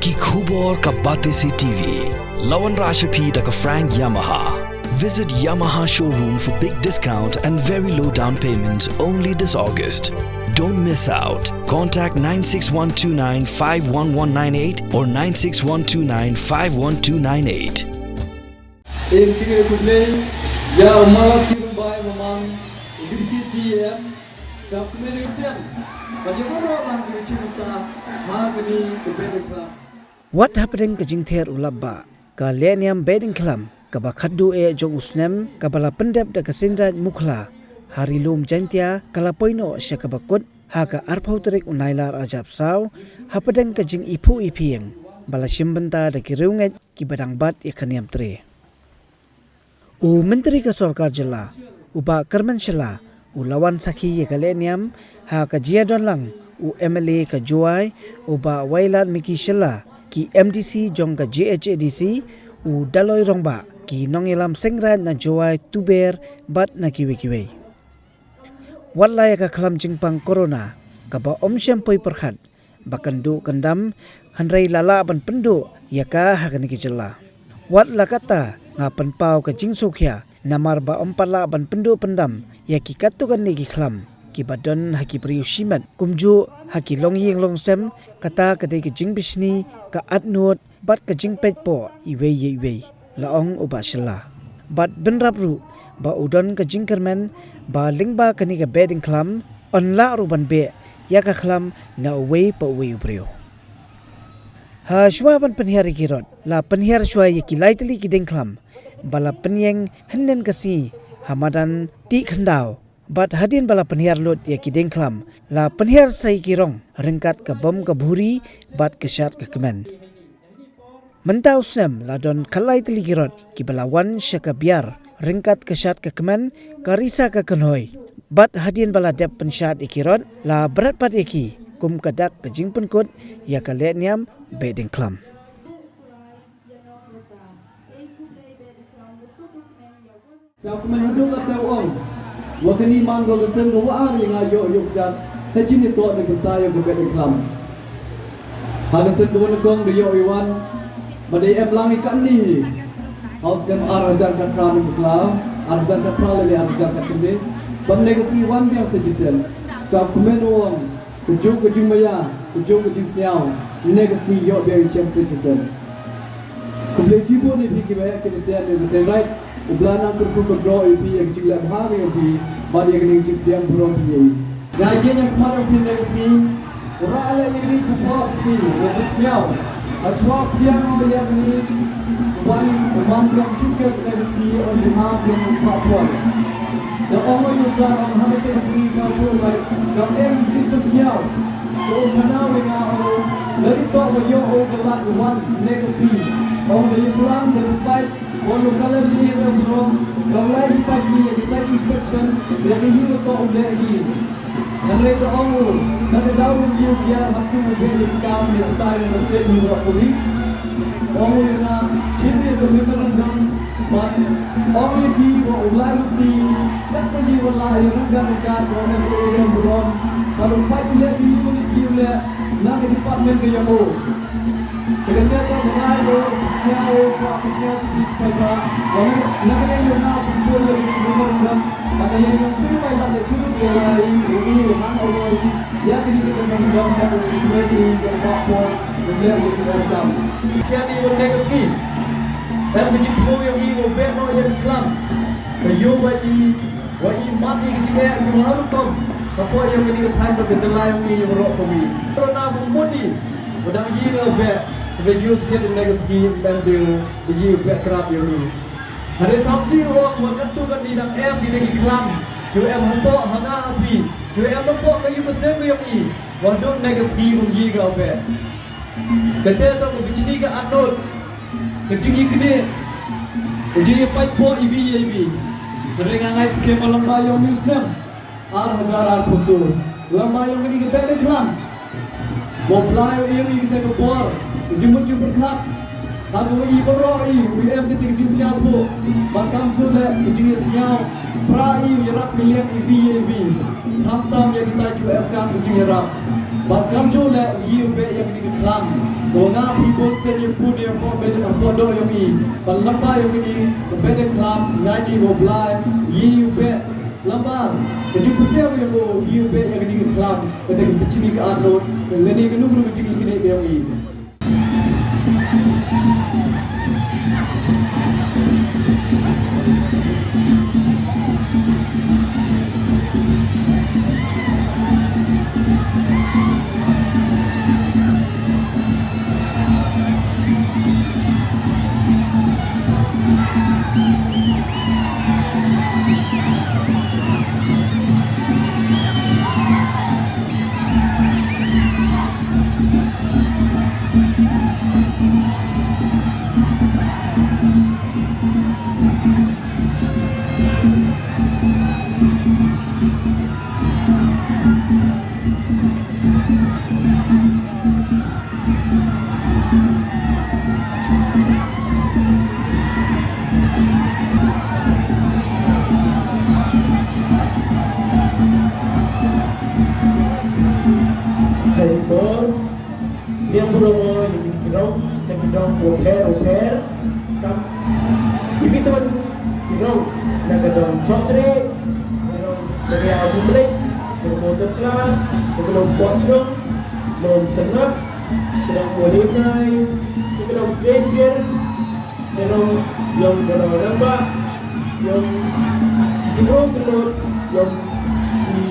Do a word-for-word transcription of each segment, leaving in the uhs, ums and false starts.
Ki khubor ka Batesi T V. La wanrah sha phi da ka Frank Yamaha. Visit Yamaha showroom for big discount and very low down payment only this August. Don't miss out. Contact nine six one two nine five one one nine eight or nine six one two nine five one two nine eight. Ïa ka jingïakynduh ïa u Mawlasmith Rumbie Mamang, u Deputy C E M, sa u kmen ïa u Sian. Ban ïa waroh lang ki jingmynta ha kane ka Batesi Club. Wat hapdeng ka jingther u lap ba ka lehniam Batesi Club kaba khatduh eh jong u snem kaba la pyndep da ka Seiñraij Mukhla ha Ri Lum Jaiñtia ka la poi noh sha kaba kut ha ka arphew tarik u Nailar arhajar arphew saw hapdeng ka jingiphuh iphieng ba la shim bynta da ki riewngeit kiba dang bat ïa ka niam tre. U Myntri ka Sorkar Jylla, u Bah Kyrmen Shylla, u la wan sakhi ïa ka lehniam ha ka jingïadon lang u M L A ka Jowai, u Bah Wailadmiki Shylla, ki M D C jong ka J H A D C, u Daloi Rangbah, ki nongïalam Seiñraij na Jowai, Tuber bad na kiwei kiwei. Wat la ïa ka khlam jingpang corona kaba ym shym poi pyrkhat ba kan duh kan dam, hynrei la lah ban pynduh ïa ka ha kane ka jylla. Wat la katta nga pynpaw ka jingsngewkhia namar ba ym pat lah ban pynduh pyndam ïa ki katto katne ki khlam kiba don ha ki briew shimet kumjuh ha ki longïing longsem, kata ka dei ka jingbishni, ka atnud bad ka jingpeit poh iwei ïa iwei, la ong u Bah Shylla. Bad bynrap ruh ba u don ka jingkyrmen ba lyngba kane ka Batesi Club yn lah ruh ban beh ïa ka khlam na uwei pa uwei u briew. Ha shuwa ban pynhiar ïa ki rot, la pynhiar shuwa ïa ki lai tylli ki dieng khlam ba la pynïeng hynnin ka sngi ha madan Tihkhyndaw. Bad hadien ba la pynhiar lut ïa ki dieng khlam, la pynhiar sa ïa ki rong ryngkat ka bom ka bhuri bad ka shad ka kmen. Mynta u snem la don khatlai tylli ki rot kiba la wan sha ka biar ryngkat ka shad ka kmen, ka risa ka kynhoi. Bad hadien ba la dep pynshad ïa ki rot, la bret pat ïa ki kum ka dak ka jingpynkut ïa ka lehniam Batesi Club. Sa kumne haduh katta u ong, wa kane man ka sien kaba ar ïa nga ïoh ïoh jat, ha jingïatoh na ka bynta ïa ka Batesi Club. Ha ka sien kaba nyngkong da ïoh ïa wan, ba dei em lang ïa kane. Ha u snem ar hajar khatphra, mynta ka ar hajar khatphra lane ar hajar khatkhyndai, ba mynne ka sngi wan biang sa shisien. Sa kumne u ong, kajuh ka jingmaïa, kajuh ka jingsngew, mynne ka sngi ïoh biang ïa u shisien. Khublei shibun ïa phi kiba heh kiba sien, ïa u Seiñraij u Blei un nang kyrkhu kyrdoh ïa phi ïa ka jingleh bha ka jong phi bad ïa kane ka jingpdiang burom phi ïa ngi. Nga ïeng ïa ka khmat jong phi mynne ka sngi, u rah leh ïa kane ka khubor jong phi, ïa ka sngew. Hashwa pdiang ïa kane, u wan u man ka jingkyrkhu mynne ka sngi on behalf jong u Bah Paul. Da ong ïa u Sir, ong ha kane ka sngi sa u Seiñraij, da ong em jingpynsngew. Ka um manaw ïa nga, ong u, lada ïoh, ïoh u ka lad wan mynne ka sngi. Ong da ïa plang da pynpait, wan u ka lem ïa ka burom, da u lai pynpait ïa ka site inspection, ïa ka ïing u toh u leh hi. Hynrei da ong u, na ka daw ruh ïa u kiar ha kum u beh ïa ka kam ïa ka tai na ka state ni u Rathawri. Ong u ïa nga, shim ïa ka memorandum, bad ong ïa ki ba u lai luti, kat ba ïa u la ïa ryngkat ryngkat, ba ong ïa ka ïa ka burom, bad u pait leh ïa u leh, na ka department ka ïa u. Te ka ïa ka ba ngai ba u sñiaw, ba u sñiaw sha ki paidbah, ba na ka ïa u na u pynbun ïa u memorandum, ba ka ïa u pynbun ïa u lai, u i u hang u i, ïa ka ïa ka memorandum, ba u pynbun ïa u ba por, u leh ïa ka memorandum. Kiad i ba na ka sngi. Em ka jingthmu ïa u i u beh noh ïa ka klam. Ka ïa u ba i Wa i mat i ka jingeh ïa u ha rukom. Ka poi ïa kani ka thaiñ bad ka jylla ïong i ïa baroh kawei. Corona ba mut i. Ba dang i nga beh. Ka ba ïa u skhet ïa ka sngi ban dei ïa u beh krap ïong i. Hynrei sa u shu ong ba katto katne dang em kita ki khlam. Ki em hapoh ha nga ha phi. Ki em hapoh ka ïa ka sem ïong i. Ba dang ïa ka sngi ba ïa nga beh. Kata ka dei ka jingkitkhlieh, ka jingkitkhlieh, ka jingïapait pok iwei ïa iwei. Ka dei nga ngai skhem ba lyngba ïong u snem ar hajar arphew saw, lyngba ïong kane ka beh ka khlam. Ba u Blai u ai ïa ngi kata ka bor, ka jingmut jingpyrkhat. Ha kaba i baroh i, u em kata ka jingsngewthuh. Bad kumjuh leh ka jingïasngew. Pra i u ïarap kylliang iwei ïa iwei. Khamtam ïa kita kiba em kam ka jingïarap. Bad kamjooh leh u ïohi u beh ïa kane ka khlam. Ko nga phi bun sien ïa pun ïa ko beh ïa ko do ïa mi. Bad lamba ïa kane ka beh da khlam nga ïohi ko Blai u ïohi u beh lamba. Ka jingpynshitom ïa ko u ïohi u beh ïa kane ka khlam. Kata ka pynjini ka arnot. Lane kano kano ka jingïohi kane ïa mi. Thei por, pdiang burom ïa ki rong, ki rong, ki rong, ki rong, ki rong, ki rong, na ka dong Chokchre, ki rong, ka dong Abu Mlek, ka dong Motor Club, ka dong Pochnong, Lom Ternap, ka dong Molim Nai, ka dong Kensir, ka dong, yong ka dong Ramba, yong ki bro ki lot, yong ki,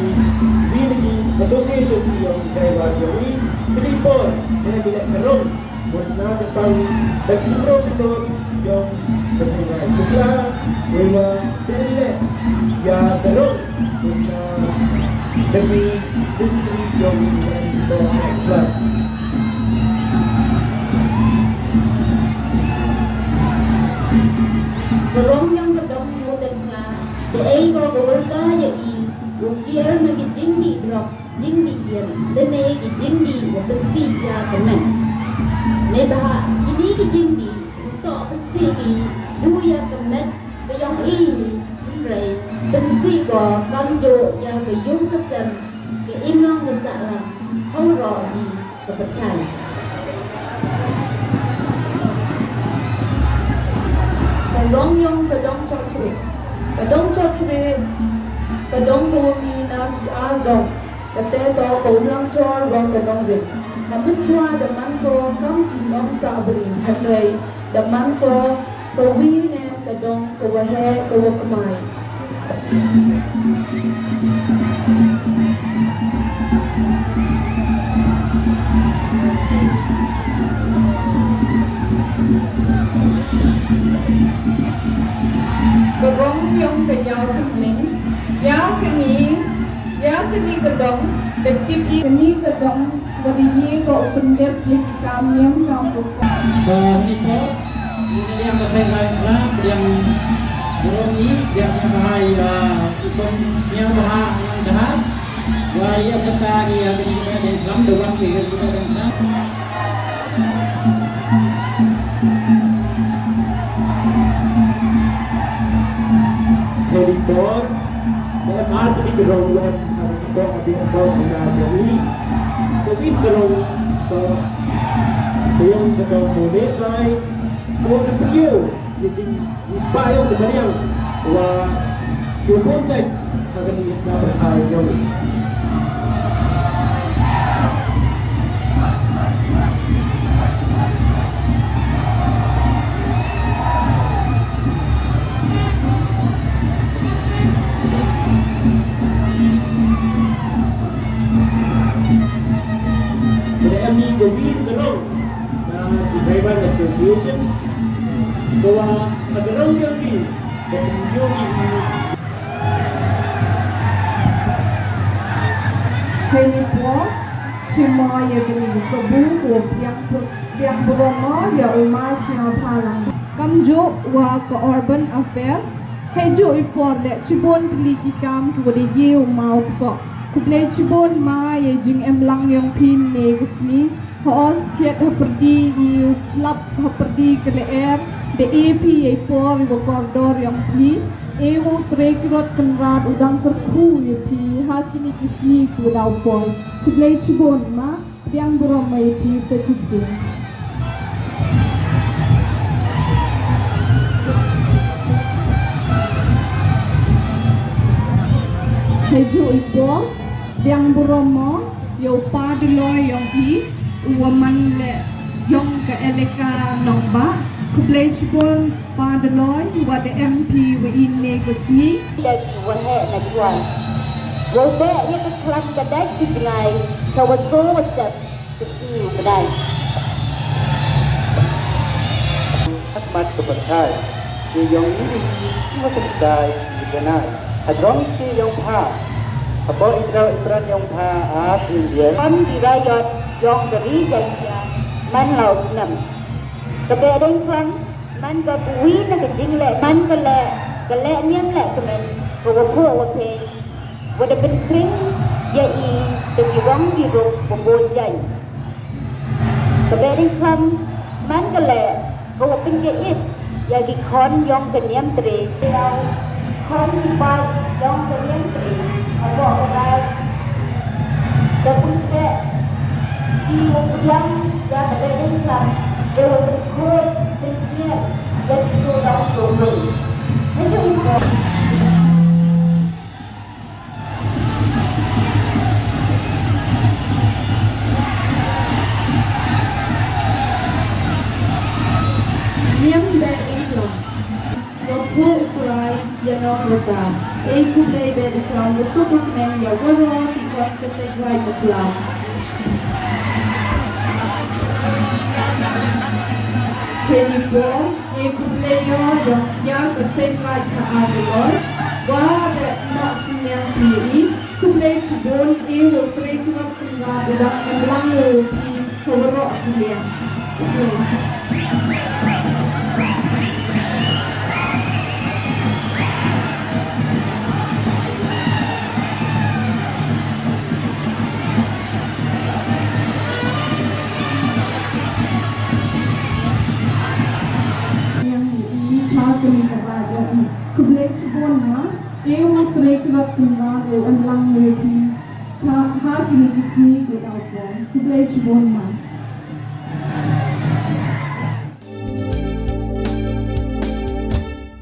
ki, ki association, yong driver, yong i, ka jingpor, ka dong, ka dong, Bun sna ka tang da ki bro ki lot yong ka Sengrai Kukla, wei ma ka Inle ïa ka Rong. Bun sna da ki district yong ka Kukla. Ka Rong yong ka Dong Mutengkla, da ei ko ka wyrta ïa i, u kier na ki jingdih drok. Jingdih ïa lane ki jingdih ba pynsih ïa ka met. Neibhah kine ki jingdih ruh to pynsih ki, duh ïa ka met ka jong i, hynrei pynsih ko kamjooh ïa ka ïung ka sem, ka imlang ka sahlang, haroh hi ka pyrthai. Ka Rong yong ka Dong Chokchre. Ka Dong Chokchre, ka dong ka wa mih na ki ar dong. Kata to ka Umlangchor wa ka Nongrim. Ka mynshuwa da man ko kam ki nongsah bri, hynrei da man ko ka wi ne ka dong ka wa heh ka wa kmai. Ka Rong yong ka Ïaw Tymmen, ïa kane, ïa kane ka dong, da tip i kane ka dong, ka dei ko u pyndep ïa ki kam niam kam rukom. Ka ni ko, ni ka liang ka Sengrai Kukla, liang burom i, liang sngewbha i, ah, i kong sngewbha nang daha. Wa ïa kata ïa kane ka dei kam da wan ka ïa kane ka dei kam. Hei por, da em ar kane ka rong wan, kane ka dong ade ka dong na dong i. Ka win ka rong, ka, ka yong ka dong mo ne kai, ko na prio, ïa jing Ngi spah ïa u mariang wa ïa u bun jait ha kane ka sla pyrthai jong ngi. Kane ka mih ka win ka long na ki Driver Association. Ka wa ka rong jong ki. Hei ni por, shim mo ïa kane ka kabu, ka wa pdiang, pdiang burom mo ïa u Ma Sniawbhalang. Kamjooh wa ka Urban Affair, hei juh i por leh shibun tylli ki kam ki wa da ïa u Ma u ksoh. Khublei shibun Ma ïa i jingem lang yong phi ne ka sngi. Hooid, skhet hapyrdi i slap hapyrdi ka lyer, da e phi ïa i por i wa kordor yong phi. E u Trai Kynrad Kynrad u dang kyrkhu ïa phi ha kine ki sngi kiba daw poi. Khublei shibun ma, biang burom ma ïa phi sa shisien. Hajuh i por, biang burom mo ïa u Pa Doloi ïong i, uwa man leh ïong ka elaka Nongbah. Khublei shibun Pa Doloi, wat da em phi wa i ne ka sngi. Dei ki waheh na ki wan. Wow beh ïa ka khlam ka dait ki jngai, ka wa to wa tep ka sngi u bnai. Khmat ka pyrthai, ki ïong i i, ki wa kyntai, ki bnai. Hadrong ki ïong pha. Hapoh i draw i pran ïong pha, ap India. Kham ki raiot ïong ka ri Jaintia, man la u snem. Ka Behdeiñkhlam, man ka buwi na ka jingleh, man ka leh, ka leh niam leh kmen, ka wa phuh wa phe, wa da pynkhring ïa i da ki rong ki rup wa bun jaiñ. Ka Behdeiñkhlam, man ka leh, ka wa pynjait ïa ki khon ïong ka niam tre. Khon ki paid ïong ka niam tre, hapoh ka rai da pynjait ki wa pdiang ïa ka Behdeiñkhlam, da wa pynkhuid pynkhiah ïa ki tu dong tu run. Hajuh i por. Niam Behdeiñkhlam. Wa phuh u Trai ïa nong rta. Ei khublei Behdeiñkhlam, wa suk wa kmen ïa waroh ki khon ka Seiñ Raij Bakla. Khein i por, ei khublei ïa, ïa ka Seiñ Raij ka Arnor, wa da noh synñiang phi ïa i, khublei shibun, ei wa Trai Kynrad Kynrad u dang em lang ïa phi ha waroh ki liang. Ïa i, i cha kane ka raij ïa i. Khublei shibun ma, ei wa Trai Kynrad Kynrad u em lang ïa phi cha ha kine ki sngi kiba daw poi. Khublei shibun ma.